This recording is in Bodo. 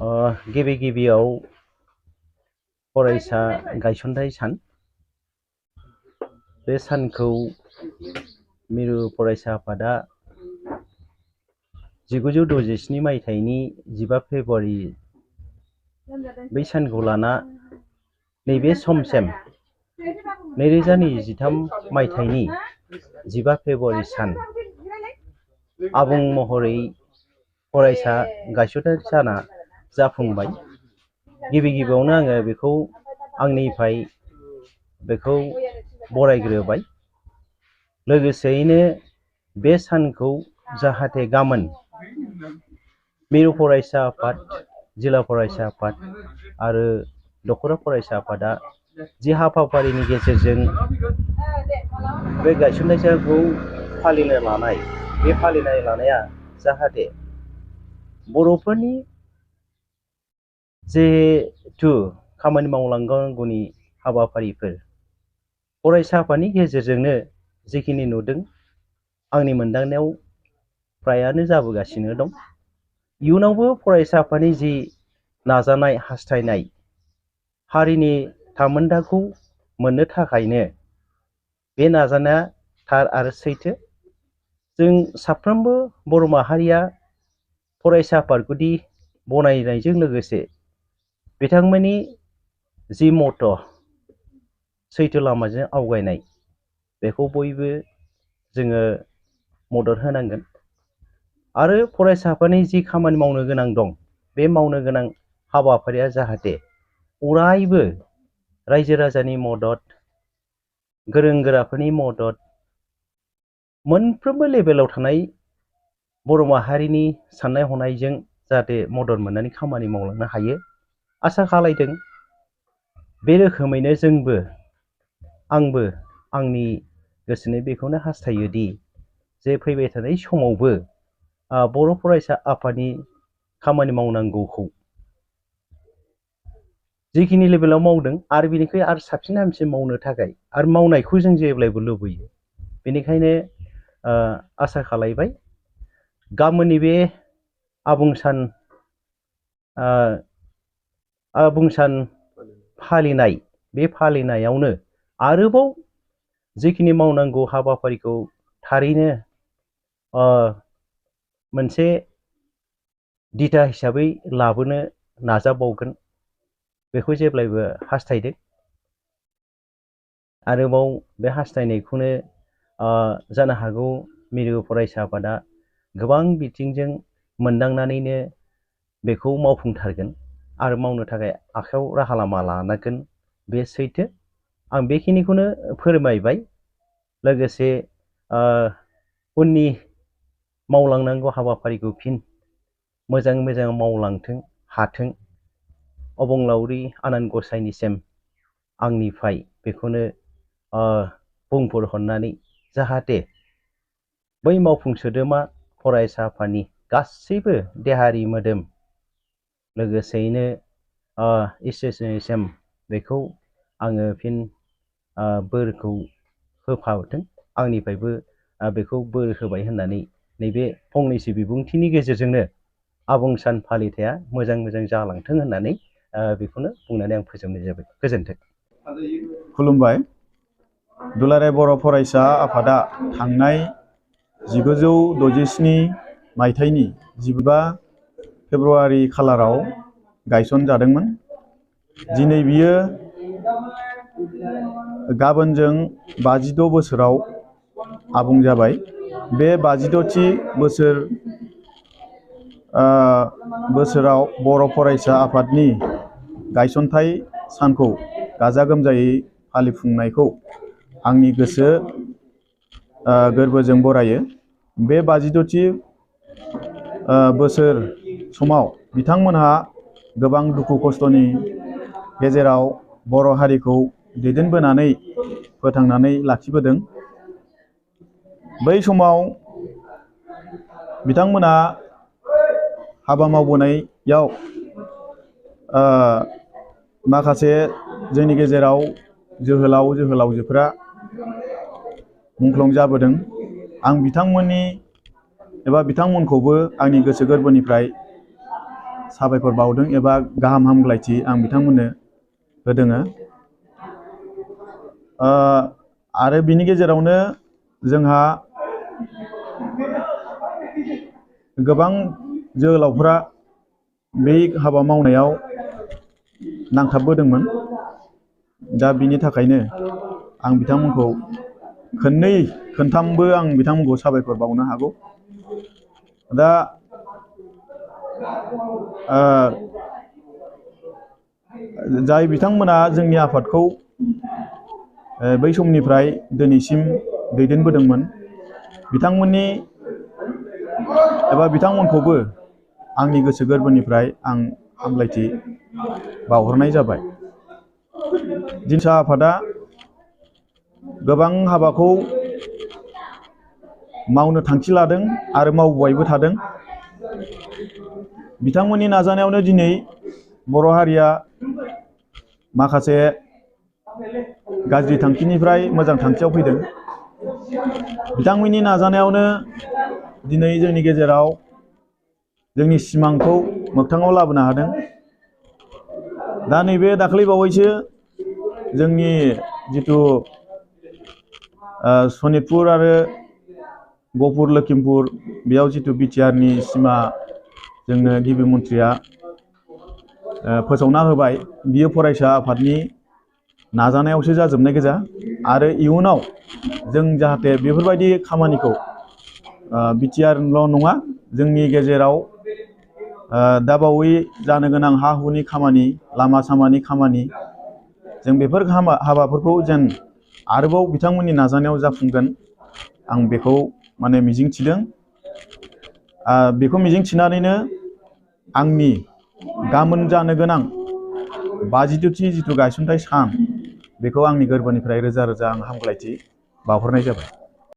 गिबि गिबियाव फरायसा गायसनथाय सान बे सानखौ मिरु फरायसा आफादा 1967 मायथाइनि 15 फेब्रुआरि बै सानखौ लाना नैबे समसिम 2023 मायथाइनि 15 फेब्रुआरि सान आबुं महरै फरायसा गायसनथाय साना जाफुंबाय। गिबि गिबियावनो आङो बेखौ आंनिफ्राय बेखौ बरायग्रोबाय। लोगोसेयैनो बे सानखौ जाहाथे गाबोन मिरु फरायसा आफाद, जिल्ला फरायसा आफाद आरो दखरा फरायसा आफादा जि हाबाफारिनि गेजेरजों बे गायसनथाय सानखौ फालिनो लानाय, बे फालिनाय लानाया जाहाथे बर'फोरनि जिहेथु खामानि मावलांनांगौनि हाबाफारिफोर फरायसा आफादनि गेजेरजोंनो जिखिनि नुदों आंनि मोनदांनायाव फ्रायानो जाबोगासिनो दं। इयुनावबो फरायसा आफादनि जि नाजानाय हास्थायनाय हारिनि थामोन्थाखौ मोननो थाखायनो बे नाजानाया थार आरो सैथो। जों साफ्रोमबो बर' माहारिया फरायसा आफादखौदि बनायनायजों लोगोसे बिथांमोननि जि मथ' सैथो लामाजों आवगायनाय बेखौ बयबो जोङो मदद होनांगोन। आरो फरायसा आफादनि जि खामानि मावनो गोनां दं, बे मावनो गोनां हाबाफारिया जाहाथे अरायबो रायजो राजानि मदद, गोरों गोराफोरनि मदद, मोनफ्रोमबो लेभेलाव थानाय बर' माहारिनि साननाय हनायजों जाहाथे मदद मोननानै खामानि मावलांनो हायो आसा खालायदों। बे रोखोमैनो जोंबो, आंबो आंनि गोसोनि बेखौनो हास्थायोदि जे फैबाय थानाय समावबो बर' फरायसा आफादनि खामानि मावनांगौखौ जिखिनि लेभेलाव मावदों आरो बिनिख्रुइ आरो साबसिन हामसिन मावनो थाखाय आरो मावनायखौ जों जेब्लायबो लुबैयो। बेनिखायनो आसा खालायबाय गाबोननि बे आबुं सान फालिनाय, बे फालिनायावनो आरोबाव जिखिनि मावनांगौ हाबाफारिखौ थारैनो मोनसे दिथा हिसाबै लाबोनो नाजाबावगोन बेखौ जेब्लायबो हास्थायदों। आरोबाव बे हास्थायनायखौनो जानो हागौ मिरु फरायसा आफादा गोबां बिथिंजों मोनदांनानैनो बेखौ मावफुंथारगोन आरो मावनो थाखाय आखायाव राहा लामा लानांगोन, बे सैथो। आं बेखिनिखौनो फोरमायबाय। लोगोसे उननि मावलांनांगौ हाबाफारिखौ फिन मोजां मोजां मावलांथों हाथों, अबंलावरि आनान गसाइनिसिम आंनिफ्राय बेखौनो बुंफोर हरनानै जाहाथे बै मावफुं सोद्रोमा फरायसा आफादनि गासैबो देहायारि मोदोम लोगोसेयैनो इसोरनिसिम बेखौ आङो फिन बोरखौ होफावथों। आंनिफ्रायबो बेखौ बोर होबाय होननानै नैबे फंनैसो बिबुंथिनि गेजेरजोंनो आबुं सान फालिथाया मोजां मोजां जालांथों होननानै बेखौनो बुंनानै आं फोजोबनाय जाबाय। गोजोन्थों। खुलुमबाय। दुलाराय बर' फरायसा आफादा थांनाय 1967 मायथाइनि 15 फेब्रुआरि खालाराव गायसनजादोंमोन। दिनै बियो गाबोनजों 56 बोसोराव आबुं जाबाय। बे 56थि बोसोराव बर' फरायसा आफादनि गायसनथाय सानखौ गाजा गोमजायै फालिफुंनायखौ आंनि गोसो गोरबोजों बरायो। बे 56थि बोसोर समाव बिथांमोनहा गोबां दुखु खस्थ'नि गेजेराव बर' हारिखौ दैदेनबोनानै फोथांनानै लाखिबोदों। बै समाव बिथांमोना हाबा मावबोनायाव माखासे जोंनि गेजेराव जोहोलाव जोहोलावजोफोरा मुंख्लं जाबोदों। आं बिथांमोनखौबो आंनि गोसो गोरबोनिफ्राय साबायखर बावदों एबा गाहाम हामग्लायथि आं बिथांमोननो होदों। आरो बिनि गेजेरावनो जोंहा गोबां जोहोलावफोरा बे हाबा मावनायाव नांथाबबोदोंमोन। दा बिनि थाखायनो आं बिथांमोनखौ खननै खनथामबो आं बिथांमोनखौ साबायखर बावनो हागौ। दा जाय बिथांमोना जोंनि आफादखौ बै समनिफ्राय दिनैसिम दैदेनबोदोंमोन, बिथांमोननि एबा बिथांमोनखौबो आंनि गोसो गोरबोनिफ्राय आं हामलायथि बावहरनाय जाबाय। दिनसा आफादा गोबां हाबाखौ मावनो थांखि लादों आरो मावबोबायबो थादों। बिथांमोननि नाजानायावनो दिनै बर' हारिया माखासे गाज्रि थांखिनिफ्राय मोजां थांखियाव फैदों। बिथांमोननि नाजानायावनो दिनै जोंनि गेजेराव जोंनि सिमांखौ मोगथाङाव लाबोनो हादों। दा नैबे दाख्लै बावैसो जोंनि जिथु सनितपुर आरो गहपुर लखिमपुर बेयाव जिथु बिटिआरनि सिमा जोंनो गिबि मन्थ्रिया फोसावना होबाय, बियो फरायसा आफादनि नाजानायावसो जाजोबनाय गोजा। आरो इयुनाव जों जाहाथे बेफोरबायदि खामानिखौ बिटिआरल' नङा, जोंनि गेजेराव दाबावै जानो गोनां हा हुनि खामानि, लामा सामानि खामानि, जों बेफोर हाबाफोरखौ जेन आरोबाव बिथांमोननि नाजानायाव जाफुंगोन, आं बेखौ माने मिजिंथिदों। बेखौ मिजिंथिनानैनो आंनि गाबोन जानो गोनां 52थि जिथु गायसनथाइ सान, बेखौ आंनि गोरबोनिफ्राय रोजा रोजा आं हामग्लायथि बावहरनाय जाबाय।